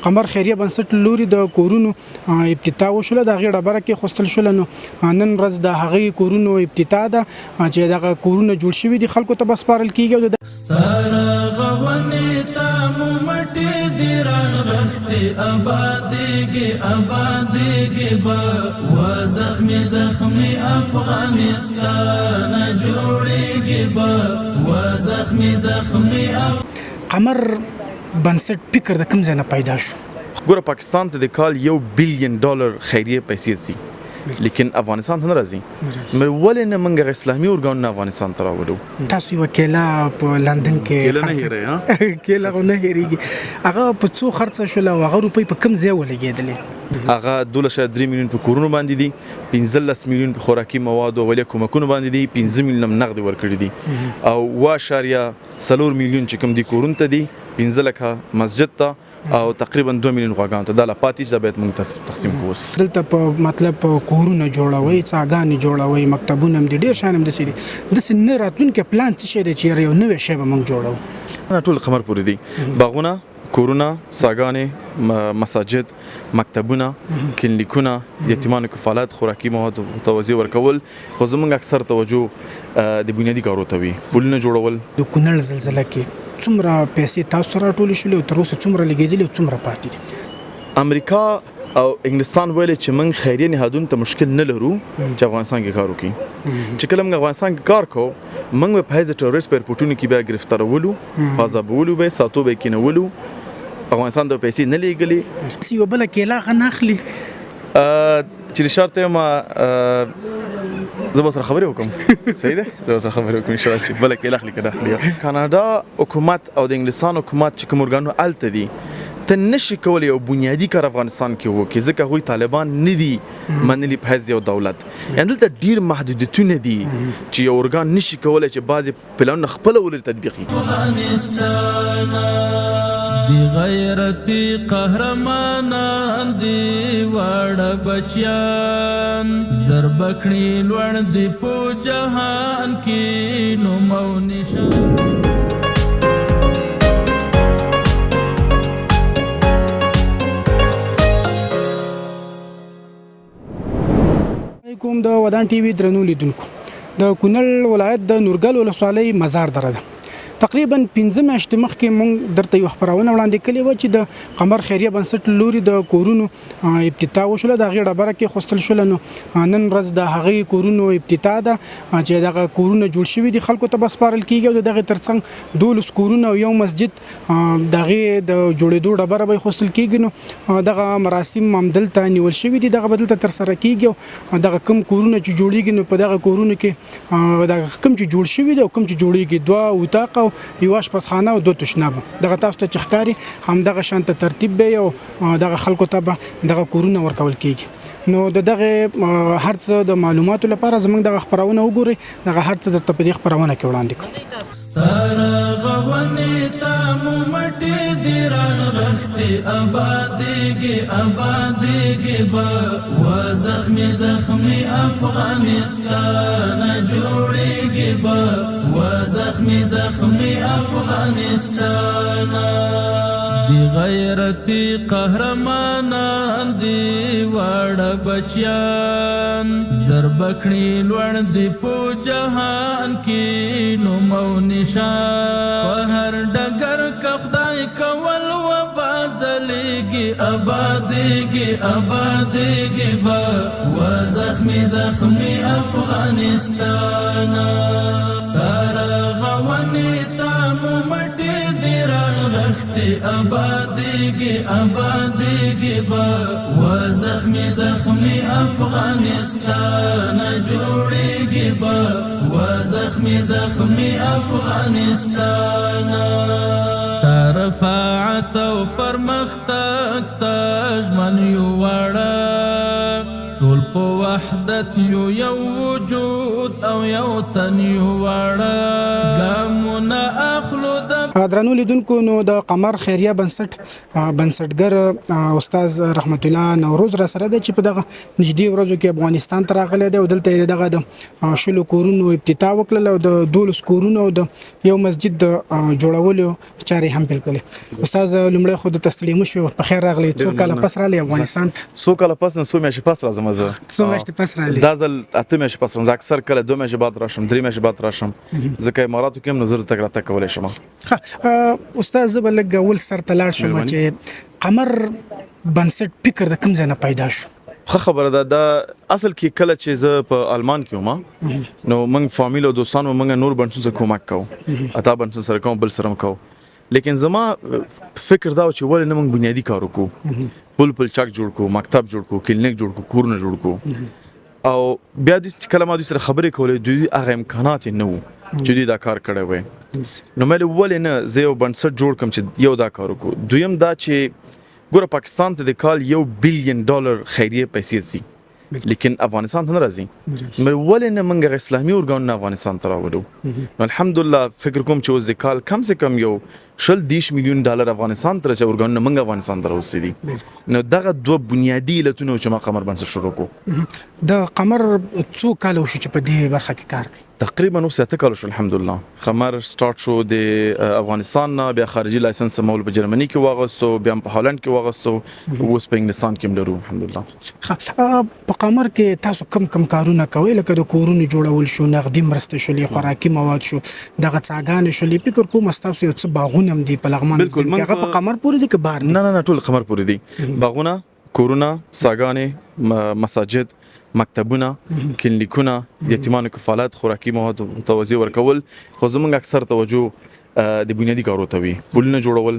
قمر خیریه بنسټ له لوري د کورونو افتتاح وشوله، د هغې ډبره کېښوستل شوله. نو نن ورځ د هغې کورونو افتتاح ده چې دغه کورونه جوړ شوي دي، خلکو ته به سپارل کېږي. او د سترغونې ته مو مټې دي رانغښتې، ابادېږي ابادېږي به و زخمي زخمي افغانستان، جوړېږي به و زخمي زخمي. قمر بنسټ فکر د کوم ځای نه پیدا شو؟ ګوره، پاکستان ته د کال 1 بلین ډالر خیریه پیسې ځي، لیکن افغانستان ته نه راځي. نو ولې نه موږ اسلامي ارګانونه افغانستان ته راولو؟ تاسو یوه کیله په لندن کې کیله نه هېرئ، ها؟ کیله خو نه هېرېږي. هغه په څو خرڅه شوله او هغه روپۍ په کوم ځای ولګېدلې؟ هغه 12.3 میلیون په کورونو باندې دي، 15 میلیون په خوراکي موادو او اولیه کومکونو باندې دي، 5 میلیون هم نغدې ورکړي دي او 4.4 میلیون چې کوم دي کورونو ته دي، 5 لکه مسجد ته او تقریبا 2 میلیون غواګانو ته. دا لا پاتې چې دا باید موږ تقسیم کوو. دلته په مطلب په کورونه جوړوي، څاګانې جوړوي، مکتبونه هم دي، ډېر شیان هم داسې دي. داسې نه راتلونکی پلان څه شی دی چې یاره یو نوی شی به موږ جوړوو؟ نه، ټول قمر پورې دي: باغونه، کورونه، څاګانې، مساجد، مکتبونه، کلینیکونه، یتیمانو کفالت، خوراکي مواد توزیع ورکول. خو زمونږ اکثر توجه د بنیادي کارو ته وي، پلونه جوړول. د کونړ زلزله کې څومره پیسې تاسو سره راټولې شولې او تر اوسه څومره لګېدلې او څومره پاتې دي؟ امریکا او انګلستان ویل چې موږ خیریه نهادونو ته مشکل نه لرو چې افغانستان کې کار وکړي. چې کله موږ افغانستان کې کار کوو، موږ به په حیث ټروریست په ایرپورټونو کې بیا گرفتارولو، په عذابولو به، ساتو به، کینولو، افغانستان ته پیسې نه لیږلې. څه یوه بله کیله هغه نه اخلي؟ چې رشار ته ما زه به سره خبرې وکم. صحیح ده، زه به سره خبرې وکم ان شاء الله چې بله کیله اخلي که نه اخلي. کاناډا حکومت او د انګلستان حکومت چې کوم ارګانونه هلته دي، ته نشي کولی یو بنیادي کار افغانستان کې وکړي، ځکه هغوی طالبان نه دي منلي په حیث یو دولت. یعنې دلته ډیر محدودیتونه دي چې یو ارګان نشي کولی چې بعضې پلانونه خپله ولري، تطبیق کړي. افغانستان دی غیرتی قهرمانان دی، واړه بچیان ضرب کړي لوړ دی په جهان کې نوم او نشان. علیکم د ودان ټي وي درنو لیدونکو، د کونړ ولایت د نورګل ولسوالۍ مزار دره ده. تقریبا 5 میاشتې مخکې مونږ درته یو خپرونه وړاندې کړې وه چې د قمر خیریه بنسټ لوري د کورونو افتتاح وشوله، د هغې ډبره کېښوستل شوله. نو نن ورځ د هغې کورونو افتتاح ده چې دغه کورونه جوړ شوي دي، خلکو ته به سپارل کېږي. او د دغې ترڅنګ 12 کورونه او یو مسجد د هغې د جوړېدو ډبره به ایښوستل کېږي. نو دغه مراسم هم دلته نیول شوي دي، دغه به دلته ترسره کېږي. او دغه کم کورونه چې جوړیږي، نو په دغه کورونو کې دغه کم چې جوړ شوي دي او کم چې جوړیږي، دوه اتاق او یوه آشپزخانه او دوه تشناب، دغه تاسو ته چې ښکاري همدغه شانته ترتیب به او دغه خلکو ته به دغه کورونه ورکول کیږي. نو د دغه هر څه د معلوماتو لپاره زموږ دغه خپرونه وګورئ. دغه هر څه درته په دې خپرونه کې وړاندې کوم. سترغونې ته مو مټې دي رانغښتې، ابادېږي ابادېږي به و زخمي زخمي افغانستان، جوړېږي به و زخمي زخمي افغانستان دی غیرتی قهرمانان دی، واړه بچیان ضرب کړي لوړ دی په جهان کې نوم او نشان. په هر ډګر که خدای کول و بازلېږي، ابادېږي ابادېږي به و زخمي زخمي افغانستان. سترغونې ته مو مټې دي رانغښتې، ابادېږي ابادېږي به و زخمي زخمي افغانستان، جوړېږي به و زخمي زخمي افغانستان. ستا رفاعت او پرمختګ ته ژمن یو واړه، ټول په وحدت یو، یو وجود او یو تن یو واړه، ګامونه اخلو د درنو لیدونکو، نو د قمر خیریه بنسټ بنسټګر استاد رحمت الله نوروز را سره دی چې په دغه نږدې ورځو کې افغانستان ته راغلی دی او دلته یې دغه د 20 کورونو افتتاح وکړل او د 12 کورونو او د یو مسجد د جوړولو چارې هم پیل کړلې. استاد، لومړی خو د تسلیم شو، په خیر راغلی. څو کاله پس راغلی افغانستان ته؟ څو کاله پس نه، څو میاشتې پس راځم زه. څو میاشتې پس راغلی؟ دا ځل 8 میاشتې پس راځم. اکثر کله 2 میاشتې بعد راشم، 3 میاشتې بعد راشم، ځکه اماراتو کې هم نو زه تګ راتګ کولی شم. ښه استاد، زه به لږ اول سر ته لاړ شم چې قمر بنسټ فکر د کوم ځای نه پیدا شو؟ ښه خبره ده. دا اصل کې کله چې زه په آلمان کې وم، نو موږ فامیل او دوستانو موږ نور بنسټونو سره کومک کوو، عطا بنسټ سره کوم، بل سره کوو، لیکن زما فکر دا و چې ولې نه موږ بنیادی کار وکړو، پل پل چک جوړ کو، مکتب جوړ کو، کلینیک جوړ کو، کورونه جوړ کو. او بیا دوی چې کله ما دوی سره خبرې کولې، دوی هغه امکانات نه وو چې دوی دا کار کړی وای. نو مې ولې نه زه یو بنسټ جوړ کړم چې یو دا کار وکړو. دویم دا چې ګوره، پاکستان ته د کال 1 بلین ډالر خیریه پیسې ځي، لیکن افغانستان ته نه راځي. نو ولې نه موږ اسلامي ارګانونه افغانستان ته راولو؟ نو الحمدلله، فکر کوم چې اوس د کال کم سے کم یو 20 30 میلیون ډالر افغانستان ته چې ارګانونه موږ افغانستان ته راوستي دي. نو دغه دوه بنیادي علتونه چې ما قمر بنسټ شروع کو. د قمر څو کال وشو چې په دې برخه کې کار کوي؟ تقریبا اوس 8 کال شو الحمدلله. قمر سٹارټ شو د افغانستان نه، بیا خارجي license مول په جرمني کې واغستو، بیا په هالند کې واغستو، اوس په انګلستان کې هم لرو الحمدلله. ښه، په قمر کې تاسو کم کم کارونه کوئ؟ لکه د کورونو جوړول شو، نغدي مرسته شولې، خوراکي مواد شو، دغه څاګانې شولې، فکر کوم تاسو یو څه باغونه هم دي په لغمان کې. هغه په قمر پورې دي که بار دي؟ نه نه نه، ټول قمر پورې دي. باغونه، کورونه، څاګانې، مساجد، مکتبونه، کلینیکونه، د یتیمانو کفالت، خوراکي مواد توزیع ورکول. خو زمونږ اکثر توجه د بنیادي کارو ته وي، پلونه جوړول،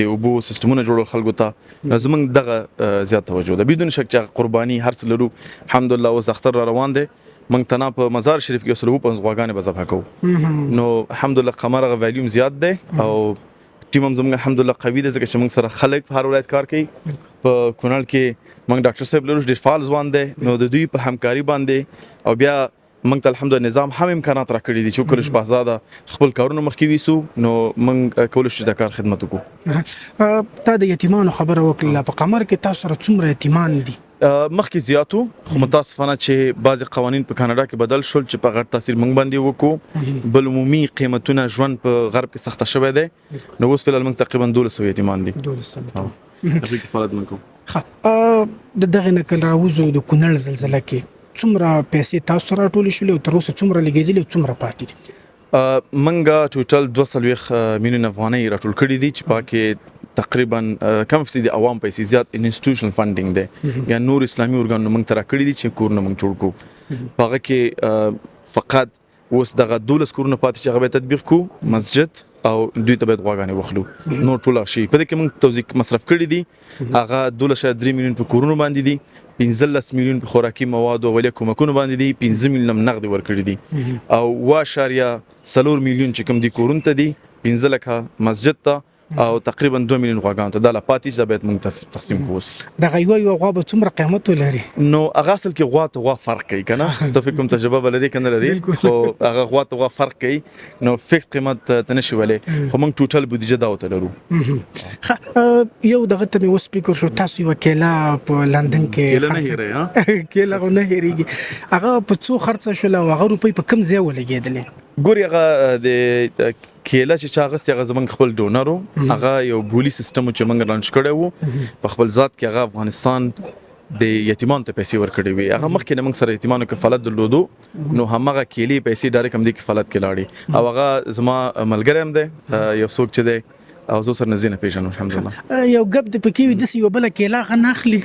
د اوبو سیستمونه جوړول خلکو ته. نو زمونږ دغه زیات توجه ده. بدون شک چې قرباني هر څه لرو الحمدلله. اوس اختر را روان دی، مونږ تنا په مزار شریف کې 150 غواګانې به ذبح کوو. نو الحمدلله قمر هغه والیوم زیات دی او ټیم هم زمونږ الحمدلله قوي دی، ځکه چې مونږ سره خلک په هر ولایت کار کوي. په کونړ کې مونږ ډاکټر صاحب لرو چې ډېر فعال ځوان دی. نو د دوی په همکاري باندې او بیا مونږ ته الحمدلله نظام هم امکانات راکړي دي چې وکړو شو په آزاده خپل کارونه مخکې ویسو، نو مونږ کولی شو چې د کار خدمت وکړو. تا د یتیمانو خبره وکړه، په قمر کې تاسو سره څومره یتیمان دي؟ مخکې زیاتو، خو متاسفانه چې بعضې قوانین په کاناډا کې بدل شول چې په غټ تاثیر مونږ باندې وکړو. بل عمومي قیمتونه ژوند په غرب کې سخته شوی دی. نو اوس فعلا مونږ تقریبا 1200 یتیمان دي. 1200. هغوی کفالت مونږ کوو. ښه، د دغه نه کله راوځو، د کونړ زلزله کې څومره پیسې تاسو سره راټولې شولې او تر اوسه څومره لګېدلې او څومره پاتې دي؟ منګه ټوټل 42 میلیون افغانۍ راټول کړي دي چې پاکې تقریبا کم فیصدي عوام پیسې، زیات institutional funding دی، یا نور اسلامي ارګانونو موږ ته راکړي دي چې کورونه موږ جوړ کړو. په هغه کې فقط اوس دغه 12 کورونه پاتې چې هغه به تطبیق کو، مسجد او دوی ته باید غواګانې واخلو. نور ټول شي په دې کې موږ توزیع مصرف کړي دي. هغه 12.3 میلیون په کورونو باندې دي، 15 میلیون په خوراکي موادو او ولیه کومکونو باندې دي، 5 میلیون هم نغدي ورکړي دي او 1.4 میلیون چې کوم دي کورونو ته دي، 5 لکه مسجد ته او تقریبا 2 میلیون غواګانو ته. دا لا پاتې چې دا باید موږ تقسیم کوو اوس. دغه یو یو غوا به څومره قیمت ولري؟ نو هغه اصل کې غوا ته غوا فرق کوي کنه. ته فکر کوم تجربه به لري کنه لري؟ خو هغه غوا ته غوا فرق کوي، نو فکس قیمت ته نشي ویلی، خو موږ ټوټل بودیجه دا ورته لرو. ښه، یو دغه ته مې اوس فکر شو، تاسو یوه کیله په لندن کې کیله نه هېروئ، ها؟ کیله خو نه هېرېږي. هغه په څو خرڅه شوله او هغه روپۍ په کوم ځای ولګېدلې؟ ګوري، هغه د کیله چې چا اخیستې، هغه زمونږ خپل donor و. هغه یو بولی سیستم چې موږ launch کړی وو، په خپل ذات کې هغه افغانستان د یتیمانو ته پیسې ورکړې وي. هغه مخکې نه موږ سره یتیمانو کفالت درلودو، نو همغه کیلې پیسې direct هم دې کفالت کې لاړې او هغه زما ملګری هم دی، یو څوک چې دی او زه سره نږدې نه پیژنم الحمدلله. یو ګپ دې پکې وي، داسې یوه بله کیله هغه نه اخلي؟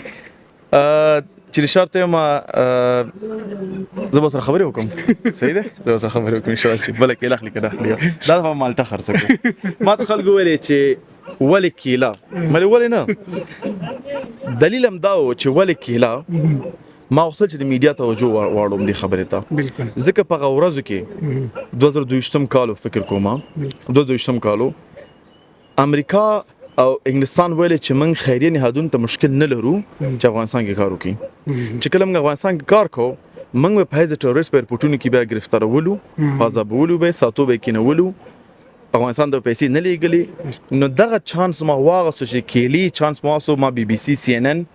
چې شرط یم، زه به سره خبرې وکم. صحیح ده، زه به سره خبرې وکم ان شاء الله چې بله کیله اخلي که نه اخلي. دا دفعه مالټه خرڅه کړو. ما ته خلکو ویلې چې ولې کیله؟ ملې ولې نه؟ دلیل هم دا و چې ولې کیله. ما غوښتل چې د میډیا توجه واړوم دې خبرې ته، ځکه په هغه ورځو کې 2022 کالو، فکر کوم 2022 کالو، امریکا او انګلستان ویل چې موږ خیریه نهادونو ته مشکل نه لرو چې افغانستان کې کار وکړي. چې کله موږ افغانستان کې کار کوو، موږ به په حیث تروریست په ایرپورټونو کې بیا گرفتارولو، عذابولو به، ساتو به کینولو. افغانستان ته پیسې نه لیږلې. نو دغه چانس ما واغستو چې کیلي چانس ما واغستو، ما بي بي سي، سي ان ان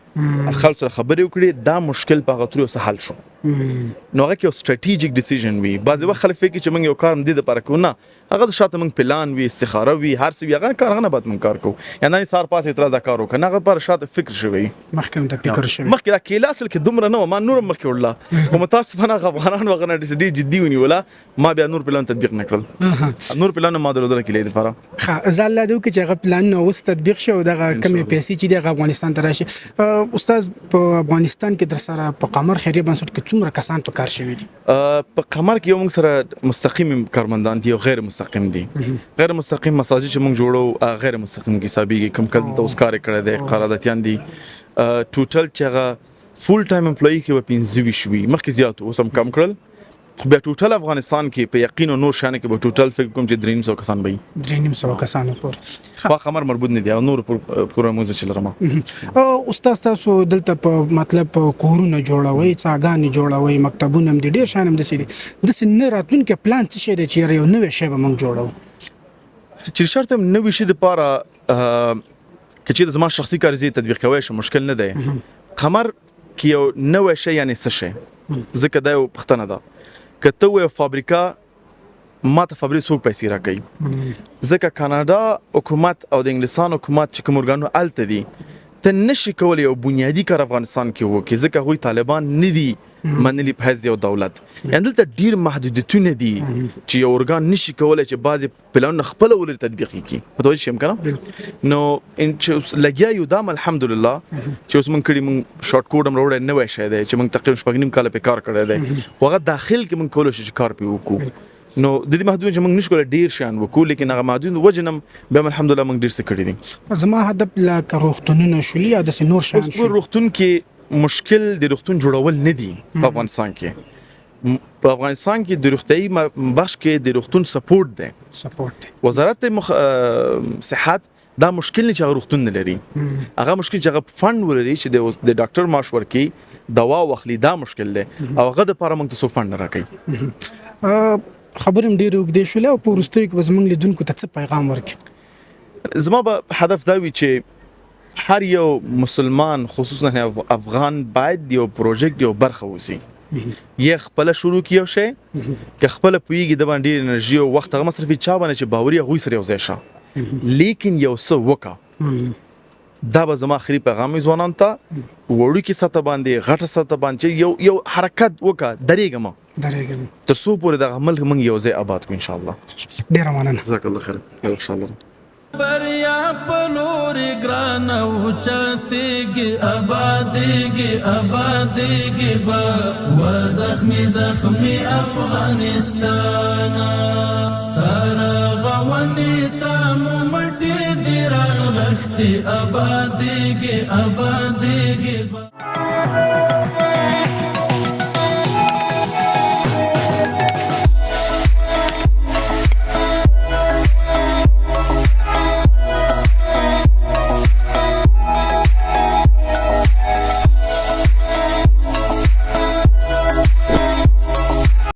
خلکو سره خبرې وکړې، دا مشکل په هغه تر اوسه حل شو. نو هغه کې یو strategic decision وي. بعضې وخت خلک فکر چې موږ یو کار هم دې دپاره کوو، نه، هغه د شاته موږ پلان وي، استخاره وي، هر څه وي، هغه کار هغه نه بعد موږ کار کوو. یعنې نن سهار پاڅې تر دا کار وکړه، نه، هغه لپاره شاته فکر شوی، مخکې هم د فکر شوی. مخکې دا کیله اصل کې دومره نه وه، ما نور هم مخکې وړله، خو متاسفانه هغه افغانانو هغه نه ډېر جدي ونیوله، ما بیا نور پلان تطبیق نه کړل. نور پلان ما درلودل کیلې لپاره. ښه، زه الله دې وکړي چې هغه پلانونه اوس تطبیق شي او دغه کمې پیسې چې دي هغه افغانستان ته راشي. استاد، په افغانستان کې در سره په قمر خیریه بنسټ کې څومره کسان په کار شوي دي؟ په قمر کې یو موږ سره مستقیم کارمندان دي او غیر مستقیم دي. غیر مستقیم مساجد چې موږ جوړو غیر مستقیم کې حسابېږي، کوم کل دلته اوس کار یې کړی دی، قراردادیان دي. total چې هغه full time employee کې به 25 وي، مخکې زیات وو، اوس هم کم کړل، خو بیا total افغانستان کې په یقین او نور شیانو کې به total فکر کوم چې 350 کسان به وي. 350 کسانو پورې. خو قمر مربوط نه دي، او نور پروګرامونه چې لرم. استاد، تاسو دلته په مطلب په کورونه جوړوئ، څاګانې جوړوئ، مکتبونه هم دي، ډېر شیان هم داسې دي. داسې نه راتلونکی پلان څه شی دی چې یاره یو نوی شی به موږ جوړوو؟ چې شرط هم نوي شي دپاره که چېرې زما شخصي کار زه تطبیق کوی شم، مشکل نه دی. قمر کې یو نوی شی یعنې څه شی؟ ځکه دا یو پوښتنه ده. که ته وایې فابریکه، ما ته فابریکې څوک پیسې راکوي؟ ځکه کاناډا حکومت او د انګلستان حکومت چې کوم ارګانونه هلته دي، ته نشي کولی یو بنیادي کار افغانستان کې وکړې، ځکه هغوی طالبان نه دي منلي په حیث یو دولت. یعنې دلته ډېر محدودیتونه دي چې یو ارګان نشي کولی چې بعضې پلانونه خپله ولري تطبیق یې کړي. متوجه شم که نه؟ نو چې اوس لګیا یو، دا هم الحمدلله چې اوس موږ کړي، موږ short code هم راوړی، نوی شی دی چې موږ تقریبا 6.5 کاله پرې کار کړی دی، خو هغه داخل کې موږ کولی شو چې کار پرې وکړو. نو د دې محدودیت چې موږ نشو کولی ډېر شیان وکړو، لیکن هغه محدود وجې نه بیا هم الحمدلله موږ ډېر څه کړي دي. زما هدف لکه روغتونونه شول یا داسې نور شیان اوس شول. روغتون کې مشکل د روغتون جوړول نه دي په افغانستان کې. په افغانستان کې د روغتیايي بخش کې د روغتون support دی، support دی. وزارت صحت دا مشکل نه چې هغه روغتون نه لري، هغه مشکل چې هغه fund ولري چې د ډاکټر معاش ورکړي، دوا واخلي، دا مشکل دی، او هغه دپاره موږ ته څوک fund نه راکوي. خبرې هم ډېرې اوږدې شولې، او په وروستیو کې به زموږ لیدونکو ته څه پیغام ورکړي؟ زما به هدف دا وي چې هر یو مسلمان خصوصا افغان باید یو project یو برخه اوسي، یې خپله شروع کړي یو شی، که خپله پوهېږي د باندې ډېر انرژي او وخت هغه مصرفي، چا باندې چې باوري هغوی سره یو ځای شه، لیکن یو څه وکړه. دا به زما اخري پیغام وي ځوانانو ته، وړوکي سطح باندې غټه سطح باندې چې یو حرکت وکړه، درېږه مه، درېږم تر څو پورې دغه ملک موږ یو ځای آباد کړو ان شاء الله. ډېره مننه. جزاک الله خیر. ان شاء الله. بریا په لوري ګرانه اوچتېږي، ابادېږي، ابادېږي به و زخمي زخمي افغانستان. ستا رغونې ته مو مټې دي رانغښتې، ابادېږي، ابادېږي به.